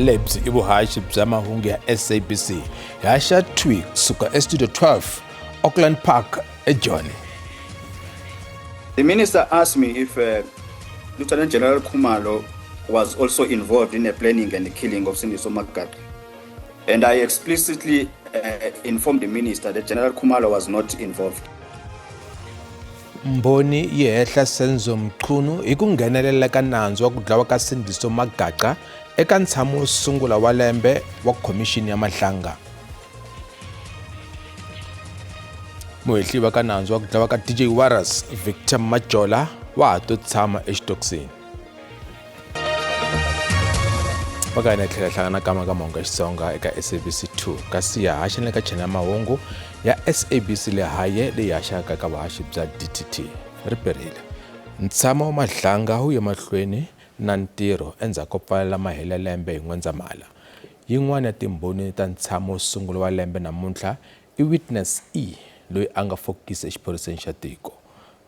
Lebyi i vuhaxi bya mahungu ya SABC. Hi haxa thwi kusuka eStudio 12, Auckland Park, eJoni. The minister asked me if Lieutenant General Khumalo was also involved in the planning and the killing of Sindiso Magaqa. And I explicitly informed the minister that General Khumalo was not involved. Mbhoni yi hehla Senzo Mchunu hi ku nghenelela ka nandzu wa ku dlawa ka Sindiso Magaqa eka ntshamo wo sungula wa lembe wa Khomixini ya Madlanga. Muhehliwa ka nandzu wa ku dlawa ka DJ Warras, Victor Majola wa ha to tshama exitokisini. Va ka hina hi tlhela hi hlangana kama ka mahungu ya Xitsonga eka SABC 2 kasi ya haxa na le ka channel ya mahungu ya SABC le haye leyi haxaka eka vuhaxi bya DTT. Ri perile. Ntshamo wa Madlanga wu ye mahlweni na ntirho endzhaku ko pfalela mahele lembe hi N'wendzamhala. Yin'wana ya timbhoni ta ntshamo wo sungula wa lembe namuntlha i Witness E loyi a nga fokisi exiphoriseni xa tiko.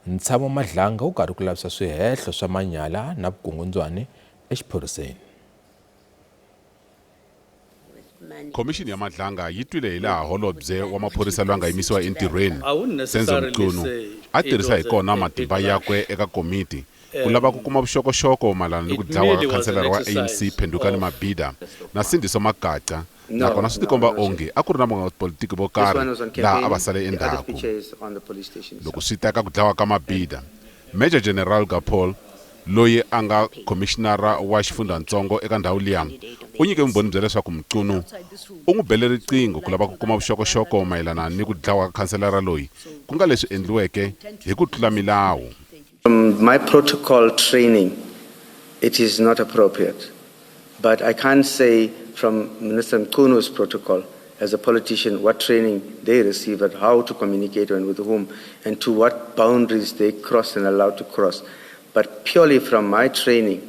Ntshamo Madlanga wu karhi ku lavisa swihehlo swa manyala na vukungundzwani exiphoriseni. Khomixini ya Madlanga yi twile hilaha holobye wa maphorisa loyi a nga yimisiwa entirhweni, Senzo Mchunu, a tirhisa hi kona matimba yakwe eka komiti ku lava ku kuma vuxokoxoko mayelana ni ku dlawa ka khanselara wa ANC Phendukani Mabhida na Sindiso Magaqa nakona swi tikomba onge a ku ri na van'watipolitiki vo karhi laha a va sale endzhaku. Loko swi ta eka ku dlawa ka Mabhida, Major General Gapol loyi a nga khomixinara wa xifundzhantsongo eka ndhawu liya, u nyike vumbhoni bya leswaku Mchunu u n'wi bele riqingho ku lava ku kuma vuxokoxoko mayelana ni ku dlawa ka khanselara loyi, ku nga leswi endliweke hi ku tlula milawu. From my protocol training, it is not appropriate. But I can't say from Minister Mchunu's protocol as a politician what training they receive and how to communicate and with whom and to what boundaries they cross and allowed to cross. But purely from my training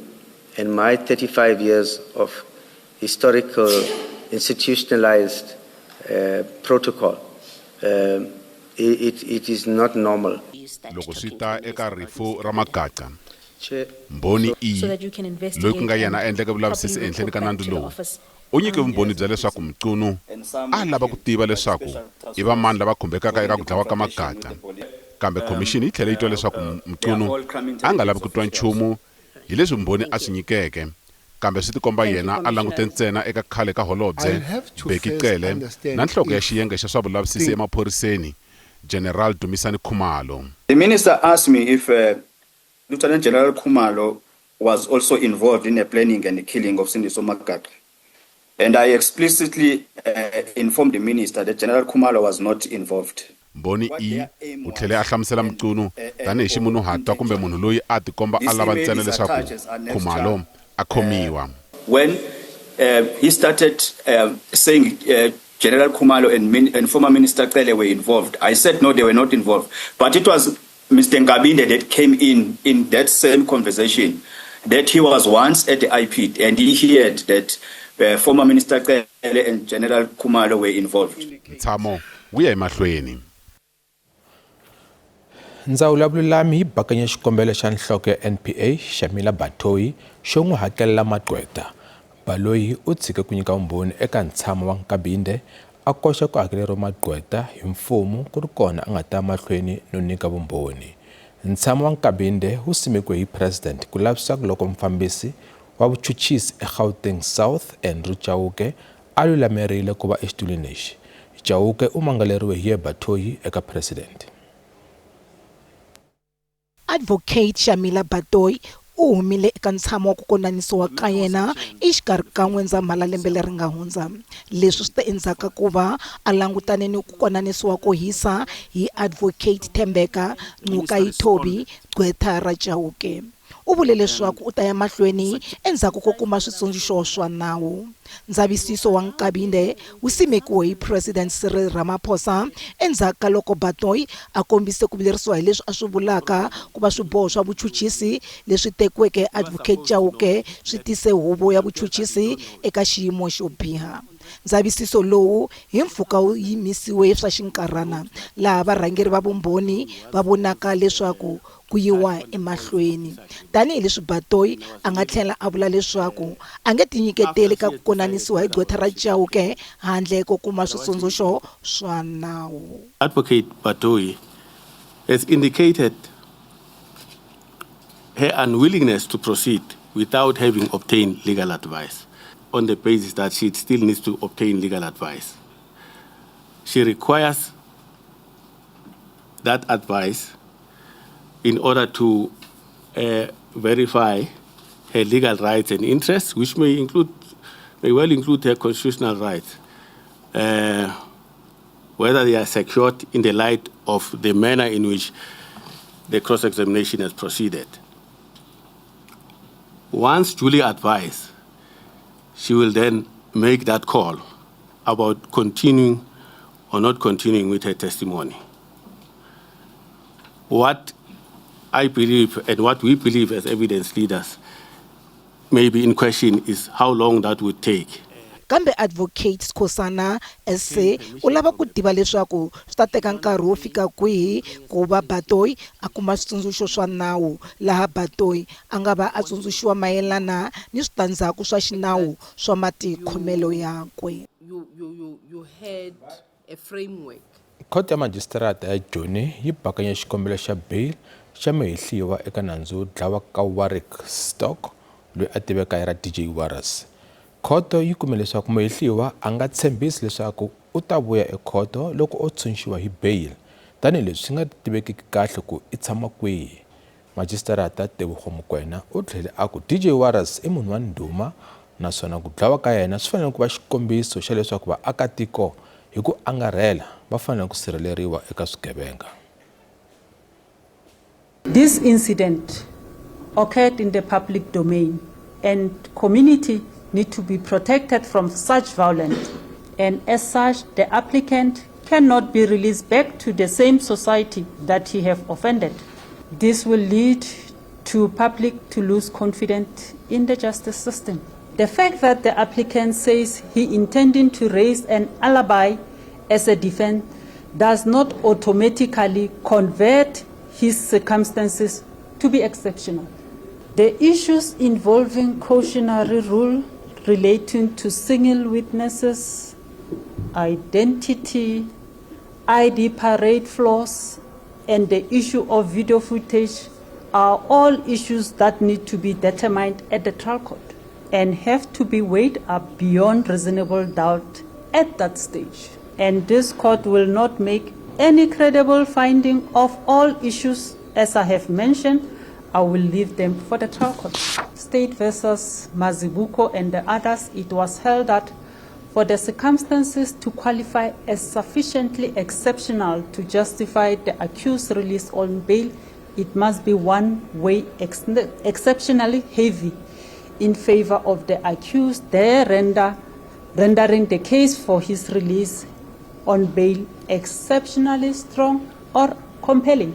and my 35 years of historical institutionalized protocol, it is not normal. Loko swi ta eka rifu ra Magaqa, Mbhoni E, loyi ku nga yena a endleke vulavisisi ehenhleni ka nandzu lowu, u nyike vumbhoni bya leswaku Mchunu a lava ku tiva leswaku i vamani lava khumbekaka eka ku dlawa ka Magaqa. Kambe khomixini yi tlhele yi twa leswaku Mchunu a nga lavi ku twa nchumu hi leswi vumbhoni a swi nyikeke, kambe swi tikomba yena a langute ntsena eka khale ka Holobye Bheki Cele na nhloko ya xiyenge xa swa vulavisisi emaphoriseni, General Dumisani Khumalo. The minister asked me if Lieutenant General Khumalo was also involved in the planning and the killing of Sindiso Magaqa. And I explicitly informed the minister that General Khumalo was not involved. Mbhoni E u tlhele a hlamusela Mchunu tanihi ximunhuhatwa kumbe munhu loyi a tikomba a lava ntsena leswaku Khumalo a khomiwa. When he started saying General Khumalo and former Minister Cele were involved, I said no, they were not involved. But it was Mr. Nkabinde that came in that same conversation, that he was once at the IP and he heard that former Minister Cele and General Khumalo were involved. Ntshamo wu ya emahlweni. Ndzawulo ya Vululami yi bakanye xikombelo xa nhloko ya NPA Shamila Batohi xo n'wi hakelela magqweta. Baloyi u tshike ku nyika vumbhoni eka ntshamo wa Nkabinde a koxa ku hakeleriwa magqweta hi mfumo ku ri kona a nga ta mahlweni no nyika vumbhoni. Ntshamo wa Nkabinde wu simekiwe hi President ku lavisisa loko mufambisi wa vuchuchisi eGauteng South Andrew Chauke a lulamerile ku va exitulwini lexi. Chauke u mangaleriwe hi ye Batohi eka President. Advocate Shamila Batohi u humile eka ntshamo wa ku konanisiwa ka yena exikarhi ka N'wendzamhala lembe leri nga hundza. Leswi swi ta endzhaku ka ku va a langutane ni ku konanisiwa ko hisa hi Advocate Thembeka Ngcukaitobi, gqwetha ra Chauke. U vule leswaku u ta ya mahlweni endzhaku ko kuma switsundzuxo swa nawu. Ndzavisiso wa Nkabinde wu simekiwe hi President Cyril Ramaphosa endzhaku ka loko Batohi a kombise ku vilerisiwa hi leswi a swi vulaka ku va swiboho swa vuchuchisi leswi tekiweke hi Advocate Chauke swi tise huvo ya vuchuchisi eka xiyimo xo biha. Ndzavisiso lowu hi mpfhuka wu yimisiwe swa xinkarhana laha varhangeri va vumbhoni va vonaka leswaku ku yiwa emahlweni. Tanihi leswi Batohi a nga tlhela a vula leswaku a nge tinyiketeli ka ku konanisiwa hi gqwetha ra Chauke handle ko kuma switsundzuxo swa nawu. Advocate Batohi has indicated her unwillingness to proceed without having obtained legal advice on the basis that she still needs to obtain legal advice. She requires that advice in order to verify her legal rights and interests, which may well include her constitutional rights, whether they are secured in the light of the manner in which the cross-examination has proceeded. Once duly advised, she will then make that call about continuing or not continuing with her testimony. What I believe and what we believe as evidence leaders may be in question is how long that would take. Kambe Advocate Skhosana SC u lava ku tiva leswaku swi ta teka nkarhi wo fika kwihi ku va Batohi a kuma switsundzuxo swa nawu, laha Batohi a nga va a tsundzuxiwa mayelana ni switandzhaku swa xinawu swa matikhomelo yakwe. You had a framework. Khoto ya Majisitarata ya Joni yi bakanye xikombelo xa bail xa muhehliwa eka nandzu wo dlawa ka Warwick Stock loyi a tiveka hi ra DJ Warras. Khoto yi kume leswaku muhehliwa a nga tshembisi leswaku u ta vuya ekhoto loko o tshunxiwa hi bail, tanihileswi swi nga tivekiki kahle ku i tshama kwihi. Majisitarata Tebogo Mokoena u tlhele a ku DJ Warras i munhu wa ndhuma naswona ku dlawa ka yena swi fanele ku va xikombiso xa leswaku vaakatiko hi ku angarhela va fanele ku sirheleriwa eka swigevenga. This incident occurred in the public domain and community need to be protected from such violence, and as such the applicant cannot be released back to the same society that he have offended. This will lead to public to lose confidence in the justice system. The fact that the applicant says he intending to raise an alibi as a defense does not automatically convert his circumstances to be exceptional. The issues involving cautionary rule relating to single witnesses, identity, ID parade flaws, and the issue of video footage are all issues that need to be determined at the trial court and have to be weighed up beyond reasonable doubt at that stage. And this court will not make any credible finding of all issues as I have mentioned. I will leave them for the trial court. State versus Mazibuko and the others, it was held that for the circumstances to qualify as sufficiently exceptional to justify the accused release on bail, it must be one way exceptionally heavy in favor of the accused, there rendering the case for his release on bail exceptionally strong or compelling.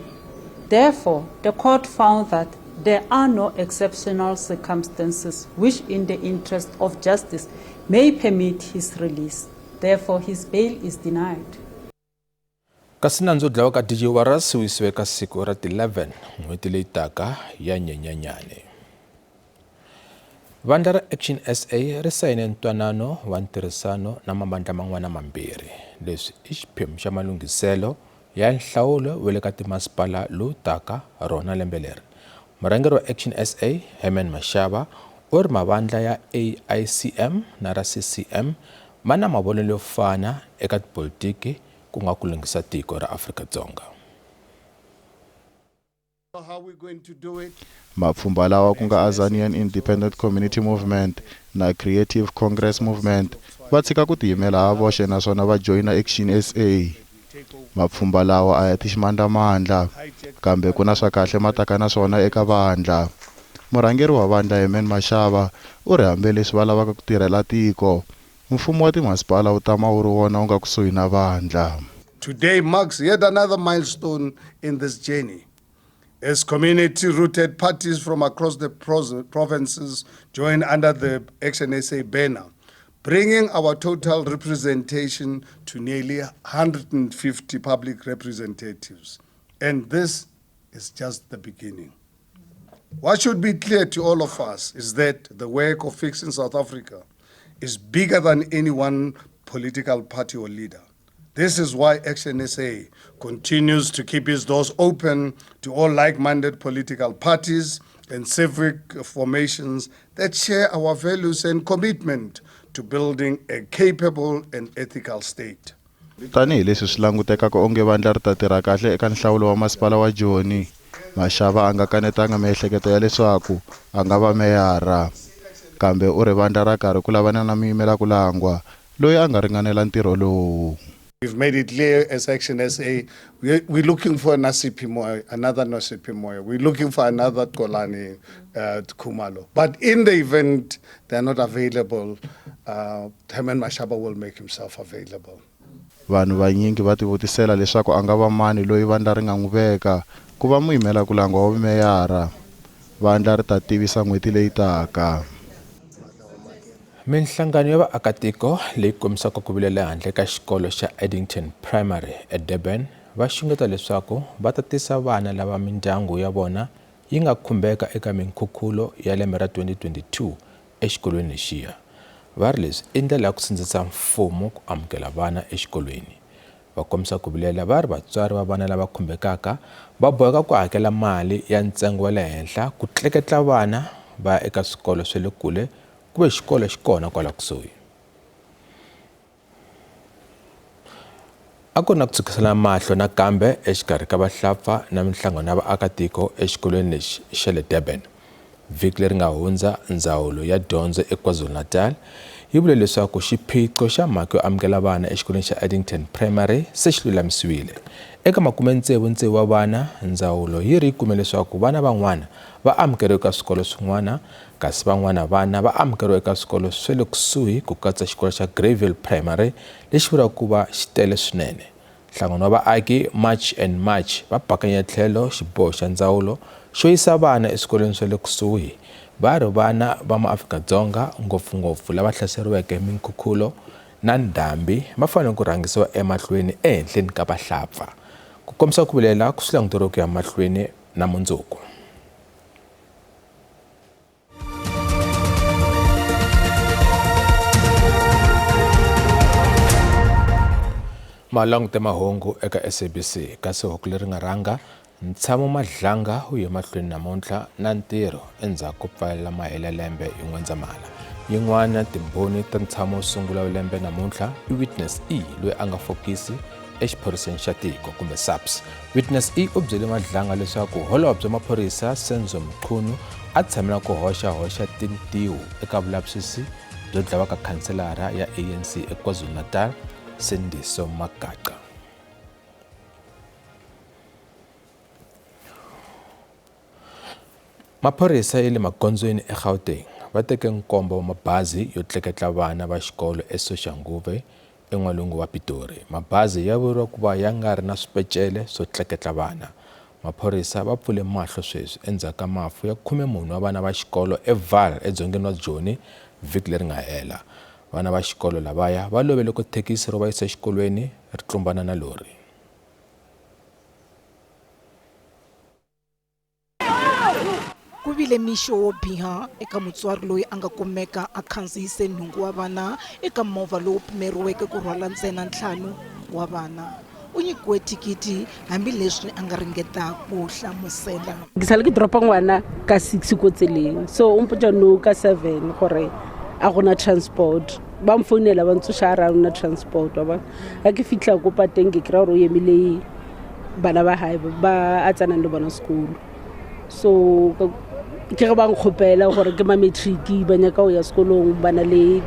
Therefore, the court found that there are no exceptional circumstances which in the interest of justice may permit his release. Therefore, his bail is denied. Kasi nandzu wo dlawa ka DJ Warras wu yisiwe ka siku ra 11 n'hweti leyi taka ya Nyenyanyane. Vandla ra Action SA ri sayine ntwanano wa ntirhisano na mavandla man'wana mambirhi. Leswi i xiphemu xa malunghiselo ya nhlawulo wa le ka timasipala lowu taka rona lembe leri. Murhangeri wa Action SA Herman Mashaba u ri mavandla ya AICM na ra CCM ma na mavonelo yo fana eka tipolitiki ku nga ku lunghisa tiko ra Afrika-Dzonga. Mapfhumba lawa ku nga Azanian Independent Community Movement na Creative Congress Movement va tshika ku tiyimela ha voxe naswona va joyina Action SA. Mapfhumba lawa a ya tiximandlamandla, kambe ku na swa kahle mataka na swona eka vandla. Murhangeri wa vandla Herman Mashaba u ri hambileswi va lavaka ku tirhela tiko, mfumo wa timasipala wu tama wu ri wona wu nga kusuhi na vandla. Today marks yet another milestone in this journey, as community-rooted parties from across the provinces join under the Action SA banner, bringing our total representation to nearly 150 public representatives. And this is just the beginning. What should be clear to all of us is that the work of fixing South Africa is bigger than any one political party or leader. This is why ActionSA continues to keep its doors open to all like-minded political parties and civic formations that share our values and commitment to building a capable and ethical state. Tanihi leswi swi langutekaka onge vandla ri ta tirha kahle eka nhlawulo wa masipala wa Joni, Mashaba a nga kanetanga miehleketo ya leswaku a nga va meyara. Kambe u ri vandla ra karhi ku lavana na muyimelakulangwa loyi a nga ringanela ntirho lowu. We've made it clear as Action SA, we're looking for Nasiphi Moya, another Nasiphi Moya. We're looking for another Xolani Khumalo. But in the event they're not available, Herman Mashaba will make himself available. Vanhu vanyingi va tivutisela leswaku a nga va mani loyi vandla ri nga n'wi veka ku va muyimelakulangwa wa meyara. Vandla ri ta tivisa n'hweti leyi taka. Minhlangano ya vaakatiko leyi kombisaka ku vilela ehandle ka xikolo xa Addington Primary eDurban va xungeta leswaku va ta tisa vana lava mindyangu ya vona yi nga khumbeka eka minkhukhulo ya lembe ra 2022 exikolweni lexiya. Va ri leswi i ndlela ya ku sindzisa mfumo ku amukela vana exikolweni. Va kombisa ku vilela va ri vatswari va vana lava khumbekaka va boheka ku hakela mali ya ntsengo wa le henhla ku tleketla vana va ya eka swikolo swa le kule ku ve xikolo xi kona kwala kusuhi. A ku ri na ku tshukisana mahlo nakambe exikarhi ka vahlapfa na minhlangano ya vaakatiko exikolweni lexi xa le Durban. Vhiki leri nga hundza, ndzawulo ya dyondzo eKwaZulu-Natal yi vule leswaku xiphiqo xa mhaka yo amukela vana exikolweni xa Addington Primary se xi lulamisiwile. Eka 66 wa vana, ndzawulo yi ri yi kume leswaku vana van'wana va amukeriwe eka swikolo swin'wana, kasi van'wana vana va amukeriwe eka swikolo swa le kusuhi ku katsa xikolo xa Greyville Primary lexi vuriwaka ku va xi tele swinene. Nhlangano wa vaaki March and March va bakanya tlhelo xiboho xa ndzawulo xo yisa vana eswikolweni swa le kusuhi. Va ri vana va maAfrika-Dzonga, ngopfungopfu lava hlaseriweke hi minkhukhulo na ndhambi, va fanele ku rhangisiwa emahlweni ehenhleni ka vahlapfa. Ku kombisa ku vilela ku swi languteriwe ku ya mahlweni na mundzuku. Malangute mahungu eka SABC kasi huku leri nga rhanga Ntshamo Madlanga u ye mahlweni namuntlha na ntirho endzhaku ko pfalela mahela lembe hi N'wendzamhala. Yin'wana timbhoni ta ntshamo wo sungula wa lembe namuntlha i Witness E loyi a nga fokisi exiphoriseni xa tiko kumbe SAPS. Witness E u byele Madlanga leswaku holobye wa maphorisa Senzo Mchunu a tshamela ku hoxa-hoxa tintiho eka vulavisisi byo dlawa ka khanselara ya ANC eKwaZulu-Natal Sindiso Magaqa. Maphorisa ya le magondzweni eGauteng va teke nkombo wa mabazi yo tleketla vana va xikolo eSoshanguve en'walungu wa Pitori. Mabazi ya vuriwa ku va ya nga ri na swipecele swo tleketla vana. Maphorisa va pfule mahlo sweswi endzhaku ka mafu ya 14 wa vana va xikolo eVaal edzongeni wa Joni vhiki leri nga hela. Vana va xikolo lavaya va love loko thekisi ro va yisa exikolweni ri tlumbana na lori. Ku vile mixo wo biha eka mutswari loyi a nga kumeka a khandziyise nhungu wa vana eka movha lowu pimeriweke ku rhwala ntsena ntlhanu wa vana. U nyikiwe thikithi hambileswi a nga ringeta ku hlamusela. Ke sale ke dropa ngwana ka 6 ko tseleng, so o mpotša no ka 7 gore a gona transport. Ba mfounela ba ntsoša a re a gona transport, wa bona. Ga ke fitlha ko pateng ke kry-a gore o emile bana ba gae ba a tsenang le bona sekolo. So ke ge ba nkgopela gore ke ma matric ba nyaka go ya sekolong, ba na le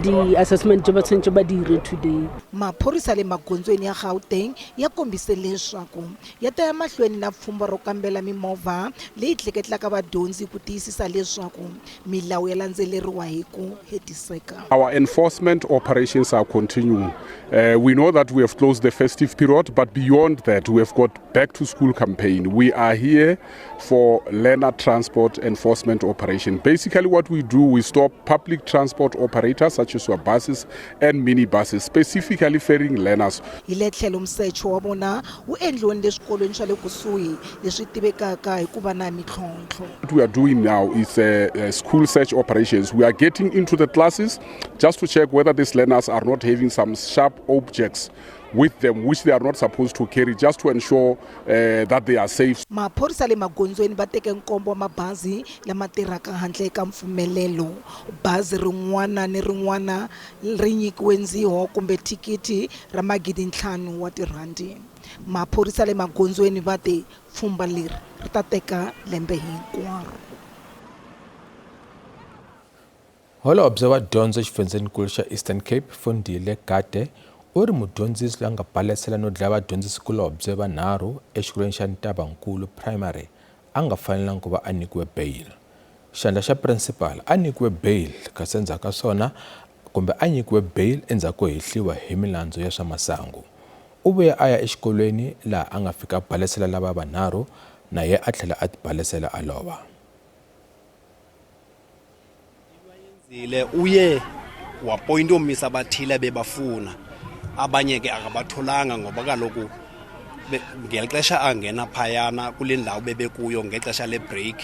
di-assessment tse ba tshwanetse ba dire today. Maphorisa le magondzweni ya Gauteng ya kombise leswaku ya ta ya mahlweni na pfhumba ro kambela mimovha leyi tleketlaka vadyondzi ku tiyisisa leswaku milawu ya landzeleriwa hi ku hetiseka. Our enforcement operations are continuing. We know that we have closed the festive period, but beyond that, we have got back to school campaign. We are here for learner transport enforcement operation. Basically, what we do, we stop public transport operators such as your buses and minibuses, specifically ferrying learners. Hi le tlhelo musecho wa vona wu endliwe ni le swikolweni swa le kusuhi leswi tivekaka hi ku va na mintlhontlho. What we are doing now is school search operations. We are getting into the classes just to check whether these learners are not having some sharp objects with them which they are not supposed to carry, just to ensure that they are safe. Maphorisa le magondzweni va teke nkombo wa mabazi lama tirhaka handle ka mpfumelelo. Bazi rin'wana ni rin'wana ri nyikiwe ndziho kumbe thikithi ra 5,000 wa tirhandi. Maphorisa le magondzweni va te pfhumba leri ri ta teka lembe hinkwaro. Holobye wa dyondzo exifundzenikulu xa Eastern Cape Fundile Gade u ri mudyondzisi loyi a nga balesela no dlaya vadyondzisikulobye vanharhu exikolweni xa Ntabankulu Primary a nga fanelangi ku va a nyikiwe bail. Xandla xa principal a nyikiwe bail kasi endzhaku ka swona kumbe a nyikiwe bail endzhaku ko hehliwa hi milandzu ya swa masangu. U vuye a ya exikolweni laha a nga fika a balesela lava vanharhu na ye a tlhela a tibalesela a lova. Uye wapointa oomisa abathile bebafuna, abanye ke akabatholanga ngoba kaloku ngeli xesha angena phayana kule ndawo bebekuyo ngexesha lebreak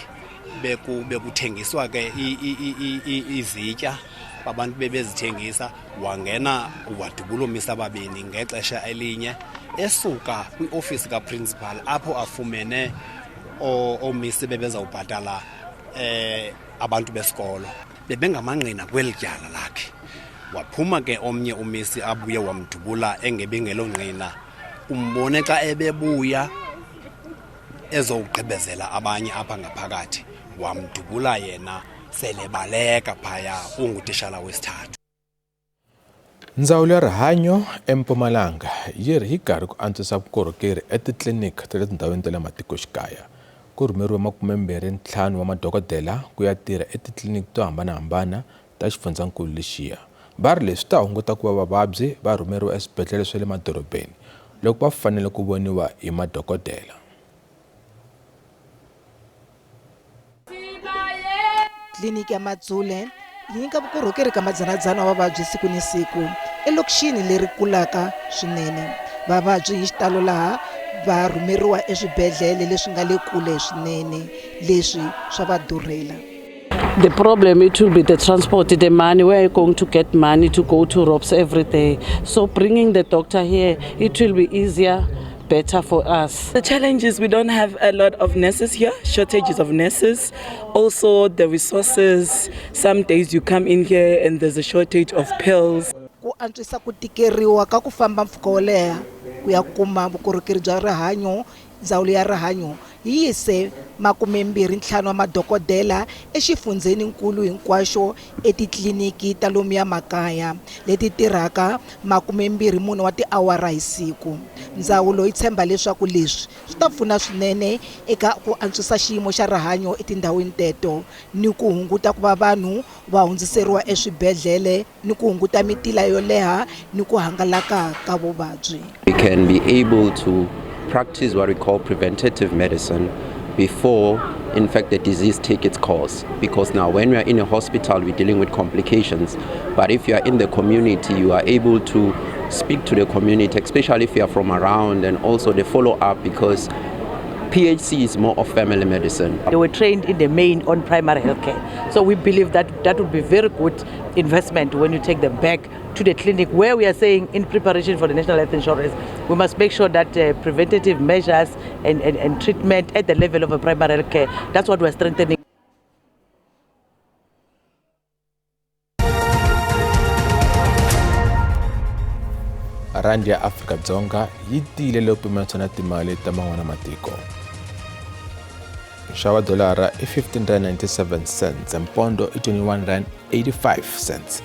bekuthengiswa ke izitya, abantu bebezithengisa, wangena wadubula oomisa ababini ngexesha elinye esuka kwiofisi kaprincipal apho afumene oomisi bebezawubhatala abantu besikolo bebengamangqina kweli tyala lakhe. Waphuma ke omnye umisi abuye wamdubula engebingelongqina, umbone xa ebebuya ezowugqibezela abanye apha ngaphakathi, wamdubula yena selebaleka phaya ungutishala wesithathu. Ndzawulo ya rihanyo eMpumalanga yi ri yi karhi ku antswisa vukorhokeri etitliliniki ta le tindhawini ta le matikoxikaya. Ku rhumeriwe 25 wa madokodela ku ya tirha etitliliniki to hambanahambana ta xifundzankulu lexiya. Va ri leswi ta hunguta ku va vavabyi va rhumeriwa eswibedhlele swa le madorobeni loko va fanele ku voniwa hi madokodela. Tliliniki ya Madzule yi nyika vukorhokeri ka madzanadzana wa vavabyi siku ni siku elokixini leri kulaka swinene. Vavabyi hi xitalo laha va rhumeriwa eswibedhlele leswi nga le kule swinene, leswi swa va durhela. The problem, it will be the transport, the money. Where are you going to get money to go to Robs every day? So bringing the doctor here, it will be easier, better for us. The challenge is we don't have a lot of nurses here, shortages of nurses. Also the resources, some days you come in here and there's a shortage of pills. Ku antswisa ku tikeriwa ka ku famba mpfhuka wo leha ku ya kuma vukorhokeri bya rihanyo, ndzawulo ya rihanyo yi yise 25 wa madokodela exifundzheninkulu hinkwaxo etitliliniki ta lomuya makaya leti tirhaka 24 wa tiawara hi siku. Ndzawulo yi tshemba leswaku leswi swi ta pfuna swinene eka ku antswisa xiyimo xa rihanyo etindhawini teto ni ku hunguta ku va vanhu va hundziseriwa eswibedhlele ni ku hunguta mitila yo leha ni ku hangalaka ka vuvabyi. We can be able to practice what we call preventative medicine before, in fact, the disease takes its course. Because now when we are in a hospital, we're dealing with complications. But if you are in the community, you are able to speak to the community, especially if you are from around, and also the follow-up, because PHC is more of family medicine. They were trained in the main on primary health care. So we believe that that would be very good investment when you take them back to the clinic, where we are saying in preparation for the National Health Insurance, we must make sure that preventative measures and treatment at the level of a primary health care, that's what we're strengthening. Randi ya Afrika-Dzonga yi tiyile loko pimanisiwa na timali ta man'wana matiko. Nxavo wa dolara i 15.97 cents, mpondo i 21.85 cents.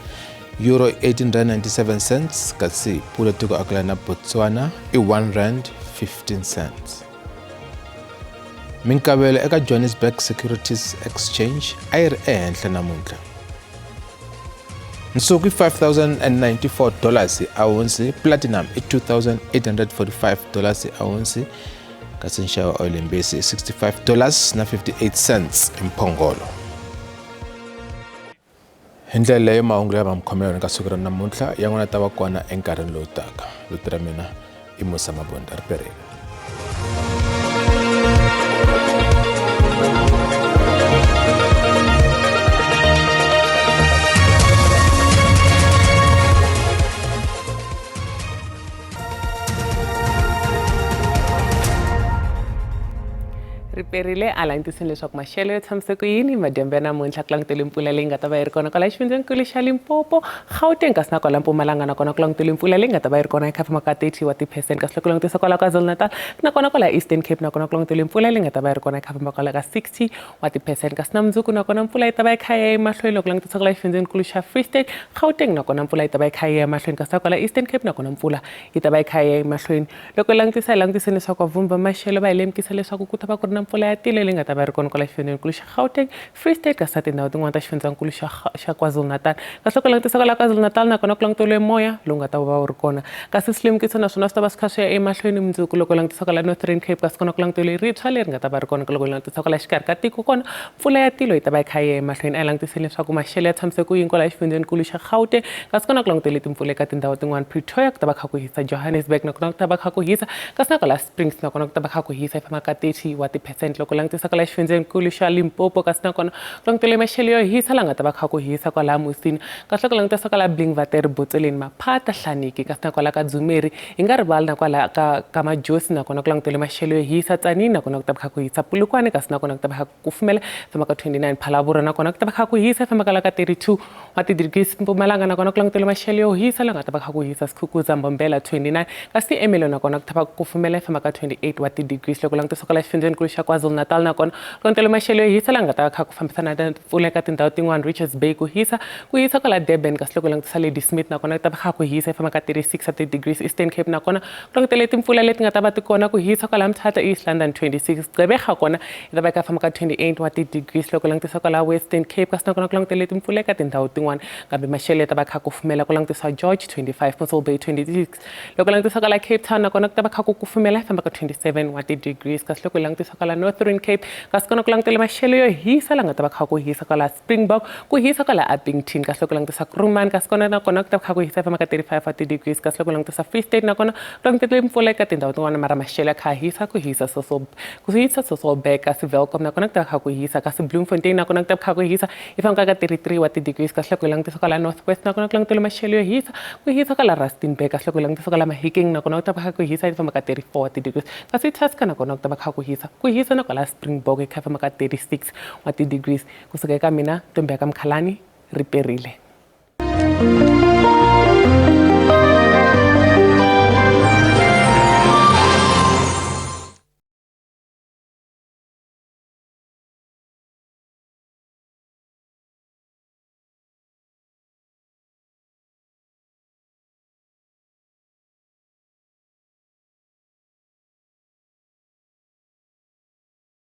Euro i 18 rand 97 cents kasi pula tiko akelana na Botswana i 1 rand 15 cents. Minkavelo eka Johannesburg Securities Exchange a yi ri ehenhla namuntlha. Nsuku i 5094 dollars hi awunsi, platinum i 2845 dollars hi awunsi kasi nxavo wa oil mbisi i 65 dollars na 58 cents hi mphongolo. Hi ndlela leyo mahungu laya va mi khomela yona ka siku ra namuntlha ya n'wina ta va kona enkarhini lowu taka. Vito ra mina i Musa Mabunda ri perile. Riperile a langutiseni leswaku maxelo ya tshamise ku yini madyambu ya namuntlha ku langutele mpfula leyi nga ta va yi ri kona kwala xifundzenikulu xa Limpopo, Gauteng kasi na kwala Mpumalanga nakona ku langutele mpfula leyi nga ta va yi ri kona yi kha famba ka 30 wa ti-percent kasi loko langutisa kwala KwaZulu-Natal nakona kwala Eastern Cape nakona ku langutele mpfula leyi nga ta va yi ri kona yi kha famba kwala ka 60 wa ti-percent kasi na mundzuku nakona mpfula yi ta va yi kha yi ya emahlweni loko langutisa kwala xifundzenikulu xa Free State, Gauteng nakona mpfula yi ta va yi kha yi ya emahlweni kasi na kwala Eastern Cape nakona mpfula yi ta va yi kha yi ya emahlweni. Loko hi langutisa hi langutiseni leswaku vavhumbi va maxelo va hi lemukisa leswaku ku ta va ku ri na mpfula ya tilo leyi nga ta va ri kona kwala xifundzenikulu xa Gauteng, Free State kasi na tindhawu tin'wana ta xifundzankulu xa xa KwaZulu-Natal. Kasi loko hi langutisa kwala KwaZulu-Natal nakona ku languteriwe moya lowu nga ta va wu ri kona. Kasi swilemukiso naswona swi ta va swi kha swi ya emahlweni mundzuku loko hi langutisa kwala Northern Cape kasi kona ku languteriwe ritshwa leri nga ta va ri kona loko hi langutisa kwala xikarhi ka tiko kona mpfula ya tilo yi ta va yi kha yi ya emahlweni. A hi langutiseni leswaku maxelo ya tshamise ku yini kwala xifundzenikulu xa Gauteng kasi kona ku langutele timpfula eka tindhawu tin'wana Pretoria ku ta va kha ku hisa, Johannesburg nakona ku ta va kha ku hisa kasi na kwala Springs nakona ku ta va kha ku hisa yi famba ka 30 wa ti-percent. Loko langutisa kwala xifundzenikulu xa Limpopo kasi nakona ku langutele maxelo yo hisa la nga ta va kha ku hisa kwala Musina kasi loko langutisa kwala Blinkwater, Botseleni, Maphata, Hlaniki kasi na kwala ka Dzumeri hi nga rivali na kwala ka Majosi nakona ku langutele maxelo yo hisa Tzaneen nakona ku ta va kha ku hisa Polokwane kasi nakona ku ta va kha ku kufumela famba ka 29 Phalaborwa nakona ku ta va kha ku hisa famba ka la ka 32 wa ti-degrees Mpumalanga nakona ku langutele maxelo yo hisa la nga ta va kha ku hisa Skukuza, Mbombela 29 kasi Ermelo nakona ku ta va ku kufumela famba ka 28 wa ti-degrees. Loko langutisa kwala xifundzenikulu xa KwaZulu-Natal nakona ku langutele maxelo yo hisa la nga ta va kha ku fambisana na mpfula eka tindhawu tin'wana Richards Bay ku hisa ku hisa kwala Durban kasi loko langutisa Ladysmith nakona ku ta va kha ku hisa yi famba ka 36 wa ti-degrees Eastern Cape nakona ku langutele timpfula leti nga ta va ti kona ku hisa kwala Mthatha East London 26 Gqeberha kona yi ta va yi kha famba ka 28 wa ti-degrees. Loko langutisa kwala Western Cape kasi nakona ku langutele timpfula eka tindhawu tin'wana kambe maxelo ya ta va kha kufumela ku langutisa George 25 Mossel Bay 26. Loko langutisa kwala Cape Town nakona ku ta va kha ku kufumela yi famba ka 27 wa ti-degrees kasi loko hi langutisa kwala Northern Cape kasi kona ku langutele maxelo yo hisa la nga ta va kha ku hisa kwala Springbok ku hisa kwala Upington kasi loko langutisa Kruman kasi kona nakona ku ta va kha ku hisa yi famba ka 35 wa ti-degrees kasi loko langutisa Free State nakona ku langutele mpfula eka tindhawu tin'wana mara maxelo ya kha hisa ku hisa soso ku hisa Sasolburg kasi Welkom nakona ku ta va kha ku hisa kasi Bloemfontein nakona ku ta va kha ku hisa yi famba ka 33 wa ti-degrees kasi loko hi langutisa kwala North West nakona ku langutele maxelo yo hisa ku hisa kwala Rustenburg kasi loko hi langutisa kwala Mahikeng nakona ku ta va kha ku hisa yi famba ka 34 wa ti-degrees kasi Tusker nakona ku ta va kha ku hisa ku hisa na kwala Springbok yi kha yi famba ka 36 wa ti-degrees. Kusuka eka mina Ntombi ya ka Mkhalani ri perile.